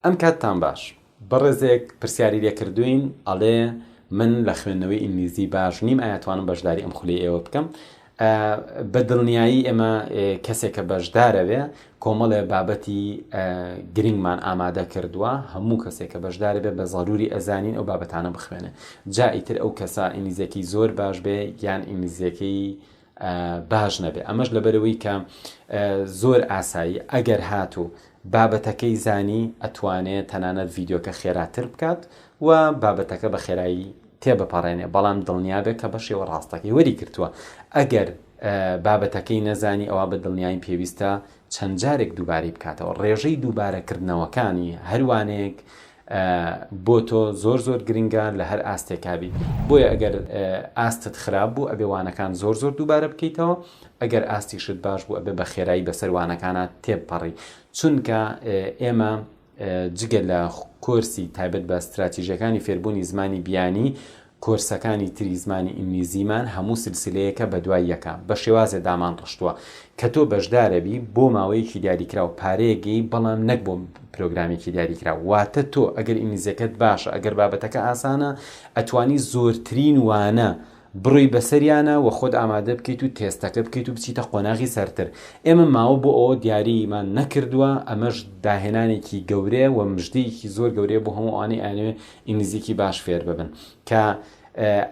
ئەم کاتتان باش. بەڕێزێک پرسیاری لێ کردووین ئەڵێ من لە خوێندنەوەی ئینگلیزی باش نیم ئایا توانم بەشداری ئەم خولەی ئێوە بکەم؟ بە دڵنیایی ئێمە کەسێک کە بەشدارەوێ کۆمەڵێ بابەتی گرنگمان ئامادە کردووە هەموو کەسێک کە بەشدارە بێ بە زەروری ئەزانین ئەو بابەتانە بخوێنێ جا ئیتر ئەو کەسە ئینگلیزیەکەی زۆر باش بێ یان ئینگلیزیەکەی باش نەبێ ئەمەش لەبەرەوەی کە زۆر ئاسایی ئەگەر هاتوو بابەتەکەی زانی ئەتوانێ تەنانەت ڤیدیۆکە خێراتر بکات و بابەتەکە بە خێرایی تێبپەڕێنێ بەڵام دڵنیابێ کە بە شێوە ڕاستەکەی وەری گرتووە ئەگەر بابەتەکەی نەزانی ئەوا بە دڵنیایی پێویستە چەند جارێک دووبارەی بکاتەوە ڕێژەی دووبارەکردنەوەکانی هەروانەیەک بۆ تۆ زۆر زۆر گرنگە لە هەر ئاستێکا بی بۆیە ئەگەر ئاستت خراپ بوو ئەبێ وانەکان زۆر زۆر دووبارە بکەیتەوە ئەگەر ئاستیشت باش بوو ئەبێ بە خێرایی بەسەر وانەکانە تێبپەڕی چونکە ئێمە جگە لە کۆرسی تایبەت بە ستراتیژەکانی فێربوونی زمانی بیانی کۆرسەکانی تری زمانی ئینگلیزیمان هەموو سلسلەیەکە بە دوای یەکا بە شێوازێ دامان ڕشتووە کە تۆ بەشدارەبی بۆ ماوەیەکی دیاریکراو پارەیەک ئەیەی بەڵام نەک بۆ پرۆگرامێکی دیاریکراو واتە تۆ ئەگەر ئینگلیزیەکەت باشە ئەگەر بابەتەکە ئاسانە ئەتوانی زۆرترین وانە بڕۆی بەسەریانا و خۆت ئامادە بکەیت و تێستەکە بکەیت و بچیتە قۆناغی سەرتر. ئێمە ماوە بۆ ئەوە دیاریمان نەکردووە، ئەمەش داهێنانێکی گەورەیە و مژدەیەکی زۆر گەورەیە بۆ هەموو ئەوانەی ئەیانەوێت ئینگلیزییەکی باش فێر ببن کە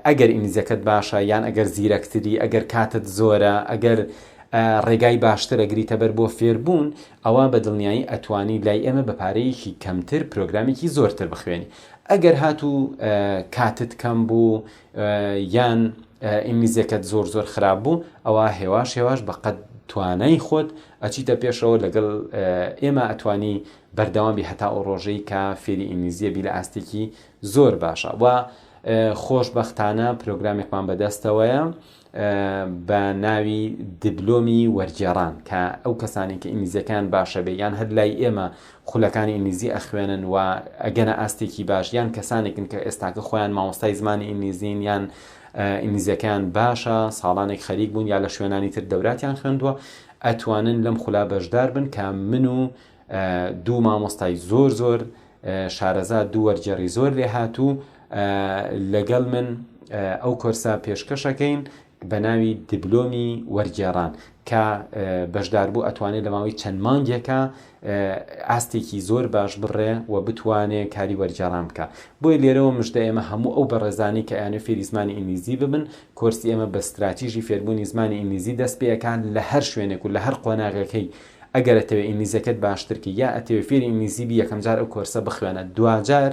ئەگەر ئینگلیزیەکەت باشە یان ئەگەر زیرەکتری، ئەگەر کاتت زۆرە، ئەگەر ڕێگای باشتر ئەگریتە بەر بۆ فێربوون، ئەوا بە دڵنیایی ئەتوانی لای ئێمە بە پارەیەکی کەمتر پرۆگرامێکی زۆرتر بخوێنی. ئەگەر هاتوو کاتت کەم بوو، یان ئینگلیزیەکەت زۆر زۆر خراپ بوو ئەوا هێواش هێواش بە قەد توانای خۆت ئەچیتە پێشەوە لەگەڵ ئێمە ئەتوانی بەردەوام بی هەتا ئەو ڕۆژەی کە فێری ئینگلیزیە بی لە ئاستێکی زۆر باشە و خۆشبەختانە پرۆگرامێکمان بەدەستەوەیە بە ناوی دیبلۆمی وەرگێڕان کە ئەو کەسانی کە ئینگلیزیەکان باشە بێ یان هەر لای ئێمە خولەکانی ئینگلیزی ئەخوێنن و ئەگەنە ئاستێکی باش یان کەسانێکن کە ئێستاکە خۆیان مامۆستای زمانی ئینگلیزین یان ئینگلیزیەکەیان باشە ساڵانێک خەریک بوون یا لە شوێنانی تر دەوراتیان خوێندووە ئەتوانن لەم خولا بەشدار بن کە من و دوو مامۆستای زۆر زۆر شارەزا دوو وەرگێڕی زۆر لێهاتوو لەگەڵ من ئەو کۆرسە پێشکەشەکەین بە ناوی دیبلۆمی وەرگێڕان کە بەشداربوو ئەتوانێت لە ماوەی چەند مانگێکا ئاستێکی زۆر باش بڕێ و بتوانێ کاری وەرگێڕان بکە بۆیە لێرەوە مژدە ئێمە هەموو ئەو بەڕێزانی کە ئەیانەوێ فێری زمانی ئینگلیزی ببن کۆرسی ئێمە بە ستراتیژی فێربوونی زمانی ئینگلیزی دەست پێ ئەکا لە هەر شوێنێک و لە هەر قۆناغێکەی ئەگەر ئەتەوێ ئینگلیزیەکەت باشتر کەی یا ئەتەوێ فێری ئینگلیزی بی یەکەم جار ئەو کۆرسە بخوێنە دواجار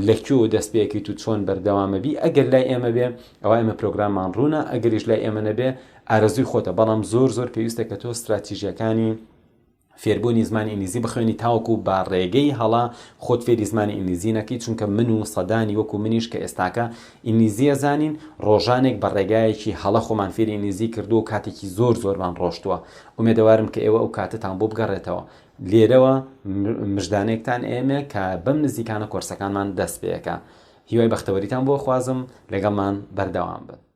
لە کوێوە دەست پێ ئەکەیت و چۆن بەردەوامە بی ئەگەر لای ئێمە بێ ئەوا ئێمە پرۆگراممان ڕوونە ئەگەریش لای ئێمە نەبێ ئارەزووی خۆتە بەڵام زۆر زۆر پێویستە کە تۆ ستراتیژیەکانی فێربوونی زمانی ئینگلیزی بخوێنی تاوەکو بە ڕێگەی هەڵە خۆت فێری زمانی ئینگلیزی نەکەی چونکە من و سەدانی وەکو منیش کە ئێستاکە ئینگلیزی ئەزانین ڕۆژانێک بە ڕێگایەکی هەڵە خۆمان فێری ئینگلیزی کردووە و کاتێکی زۆر زۆرمان ڕۆشتووە ئومێدەوارم کە ئێوە ئەو کاتەتان بۆ بگەڕێتەوە. لێرەوە مژدانێکتان ئێمێ کە بەم نزیکانە کۆرسەکانمان دەست پێ ئەکا. هیوای بەختەوەریتان بۆ ئەخوازم، لەگەڵمان بەردەوام بن.